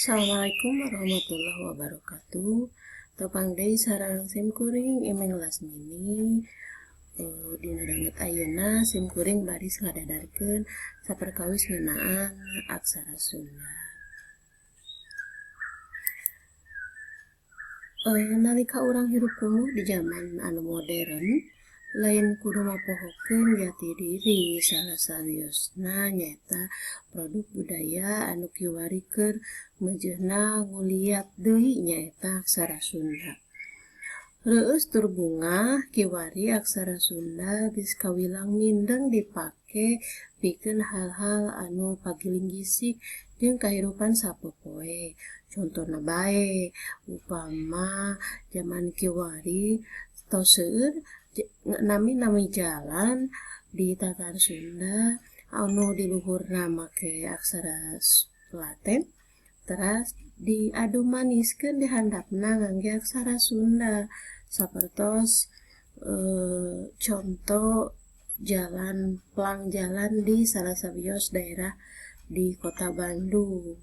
Assalamualaikum warahmatullahi wabarakatuh. Tepang deui sareng sim kuring Imeng Lasmini. Dina danget ayeuna sim kuring baris ngadadarkeun saperkawis ngeunaan aksara Sunda. Nalika urang hirup kumuh di zaman anu modern, lain kudu mapohokeun jati diri, salah sawiosna nyaeta produk budaya anu kiwari keur meujeuhna nguliat deui nyaeta aksara Sunda. Reueus tur bungah kiwari aksara Sunda geus kawilang mindeng dipake pikeun hal-hal anu pagiling gisik jeung kahirupan sapopoe. Contona bae, upama jaman kiwari tos seueur nami-nami jalan di Tatar Sunda anu di luhurna make aksara Latin, teras diadu maniskeun di handapna ngangge aksara Sunda. Sapertos conto jalan plang jalan di salah sawios daerah di kota Bandung,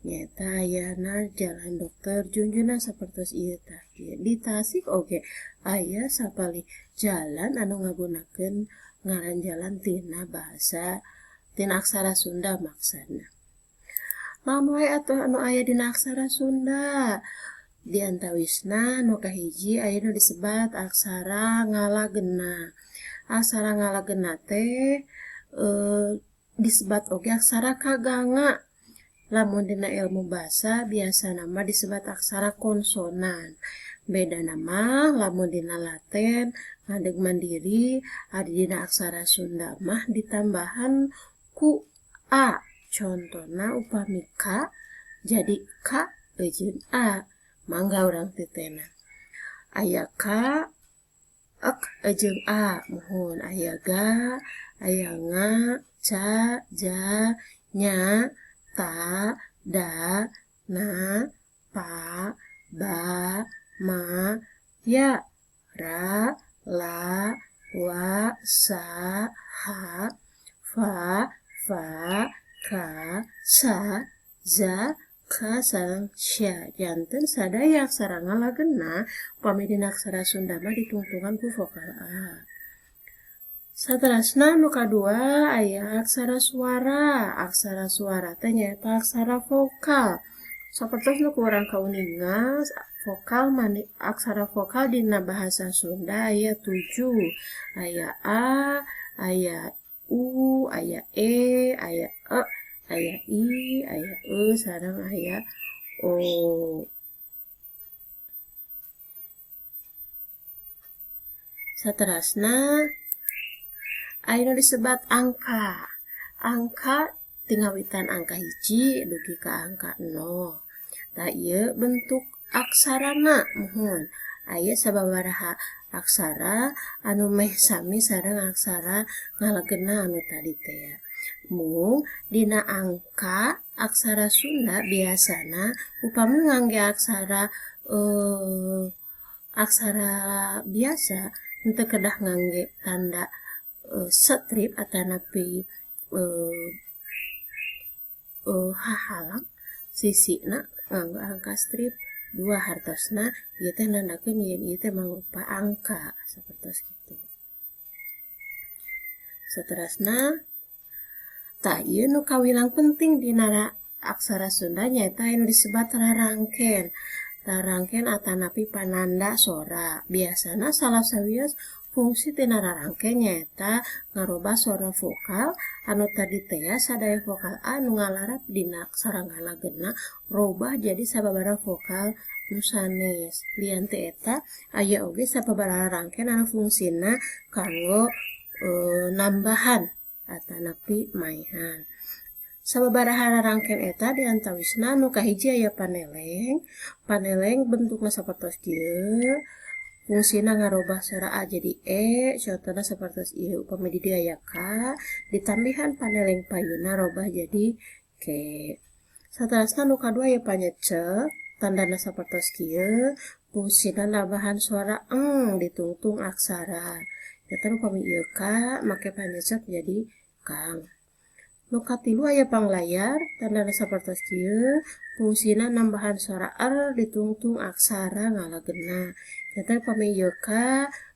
nyaeta ayana Jalan Dokter Junjuna sapertos ieu tah. Di Tasik oge aya sapalih jalan anu ngagunakeun ngaran jalan tina bahasa tina aksara Sunda maksana. Naon wae atuh anu aya dina aksara Sunda? Di antawisna nu kahiji aya nu disebat aksara ngalagena. Aksara ngalagena teh disebat oge aksara kaganga. Lamun dina ilmu bahasa biasana mah disebat aksara konsonan. Bedana mah lamun dina Latin ngadeg mandiri, ari dina aksara Sunda mah ditambahan ku a. Contona upami ka jadi ka eujeun a. Mangga urang titena. Aya ka ek eujeun a, muhun aya ga, aya nga, ca, ja, nya, ta, da, na, pa, ba, ma, ya, ra, la, wa, sa, ha, fa, fa, ka, sa, za, ka, sareng sya. Janten sadaya aksara ngalagena upami dina aksara Sunda mah ditungtungan ku vokal a. Saterasna nu kadua aya aksara suara. Aksara suara teh nyaeta aksara vokal. Sapertos nu ku urang kauninga, vokal aksara vokal dina bahasa Sunda aya 7. Aya a, aya u, aya e, aya e, aya i, aya e, sareng aya o. Saterasna aya nu disebat angka. Angka tingawitan angka 1 dugi ka angka 0. Tah ieu bentuk aksarana, muhun. Aya sababaraha aksara anu meh sami sareng aksara ngalagena anu tadi teh. Mung dina angka aksara Sunda biasana upami ngangge aksara aksara biasa henteu kedah ngangge tanda strip atanapi hahalang sisina nganggo angka strip 2, hartosna ieu teh nandakeun yen ieu teh mangrupa angka sapertos kitu. Saterasna tah ieu nu kawilang penting dina aksara Sunda nyaeta anu disebat rarangken. Rarangken atanapi pananda sora. Biasana salah sawios fungsi tina rarangken nyaeta ngarobah sora vokal anu tadi teh sadaya vokal a nu ngalarap dina aksara ngalagena robah jadi sababaraha vokal nu sanes. Lian ti eta aya oge sababaraha rarangken anu fungsina kanggo nambahan atanapi maehan. Sababaraha rarangken eta diantawisna nu kahiji aya paneleng. Paneleng bentukna sapertos kieu. Fungsina ngarobah sora a jadi e, contona sapertos ieu upami di dieu aya k, ditambihan paneleng payuna robah jadi k. Saterasna nu kadua aya panyecek, tandana sapertos kieu, fungsina nambahan suara eng ditungtung aksara. Nyata upami ieu k make panyecek jadi kang. Nu katilu aya panglayar, tandana sapertos kieu, fungsina nambahan sora r ditungtung aksara ngalagena. Janten upami ieu k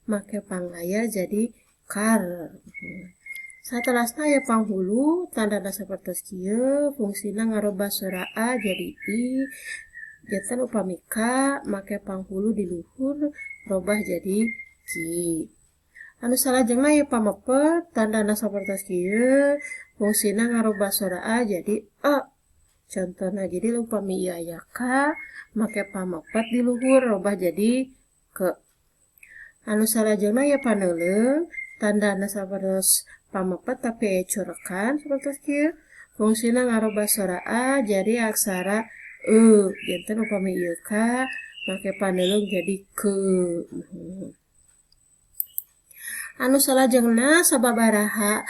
make panglayar jadi kar. Satelasna aya panghulu, tandana sapertos kieu, fungsina ngarobah sora a jadi i. Janten upami k make panghulu di luhur robah jadi ki. Anu salajengna aya pamepet, tandana sapertos kieu, fungsina ngarobah sora a jadi e. Contohna jadi upami ieu aya k make pamepet di luhur robah jadi ke. Anu salajengna aya paneuleung, tandana sapertos pamepet tapi aya corekan sapertos kieu, fungsina ngarobah sora a jadi aksara e. Janten upami ieu k make paneuleung jadi ke. Anu salajengna sababaraha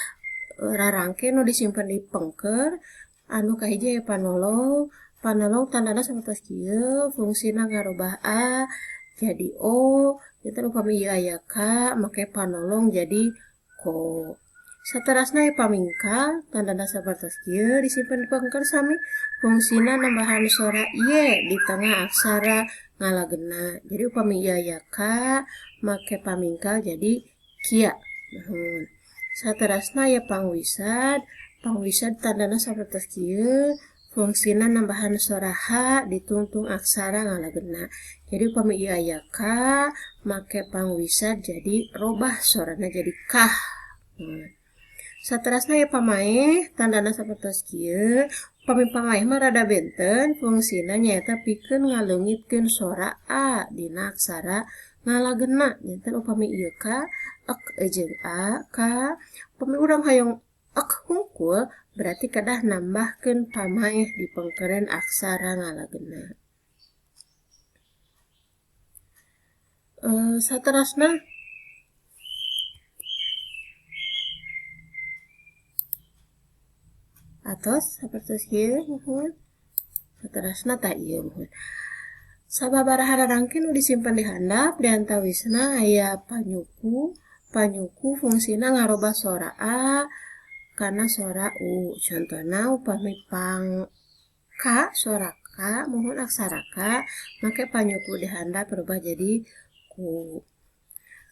rarangken nu disimpen di pengker. Anu kahiji aya panolong. Panolong tandana sapertos kieu, fungsina ngarobah a jadi o. Janten upami ieu aya k make panolong jadi ko. Saterasna aya pamingkal, tandana sapertos kieu disimpen di pengker sami, fungsina nambahan sora y di tengah aksara ngalagena. Jadi upami ieu aya k make pamingkal jadi kia. Saterasna aya pangwisad. Pangwisad tandana sapertos kieu, fungsina nambahan sora h ditungtung aksara ngalagena. Jadi upami ieu aya k make pangwisad jadi robah sorana jadi kah. Saterasna aya pamaeh, tandana sapertos kieu. Upami pamaeh mah rada benten, fungsina nyaeta pikeun ngaleungitkeun sora a dina aksara ngalagena. Janten upami ieu k ek jeung a k, upami urang hoyong ek hungkul berarti kedah nambahkeun pamaeh di pengkeren aksara ngalagena. Saterasna atos sapertos kieu muhun. Saterasna tah ieu muhun. Sababaraha rarangken nu disimpen di handap, di antawisna aya panyuku. Panyuku fungsina ngarobah sora a kana sora u. Contohna upami pang k sora k muhun aksara k make panyuku di handap berubah jadi ku.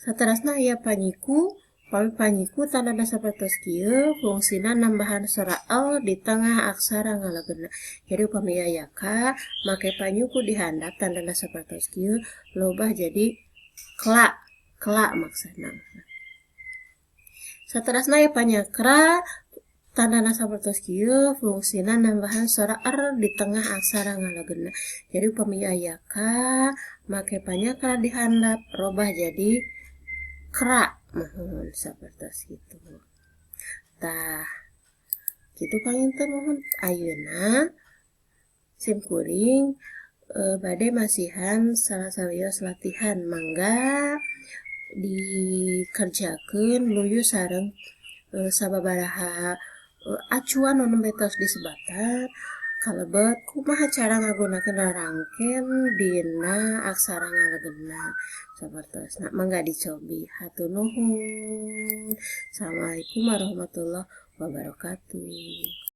Saterasna aya panyiku. Upami panyiku tandana sapertos kieu, fungsina nambahan sora l di tengah aksara ngalagena. Jadi upami aya k make panyuku di handap tandana sapertos kieu lobah jadi kla, kla maksana. Saterasna aya panyakra, tandana sapertos kieu, fungsina nambahan sora r di tengah aksara ngalagena. Jadi upami aya k make panyakra di handap robah jadi kra. Muhun sapertos kitu. Tah, kitu panginten muhun. Ayeuna sim kuring bade masihan salah sawios latihan, mangga dikerjakeun luyu sareng sababaraha acuan nu nembe tos disebatan kalebet kumaha cara ngagunakeun rarangken dina aksara ngalagena sapertosna. Mangga dicobi. Hatur nuhun. Assalamualaikum warahmatullahi wabarakatuh.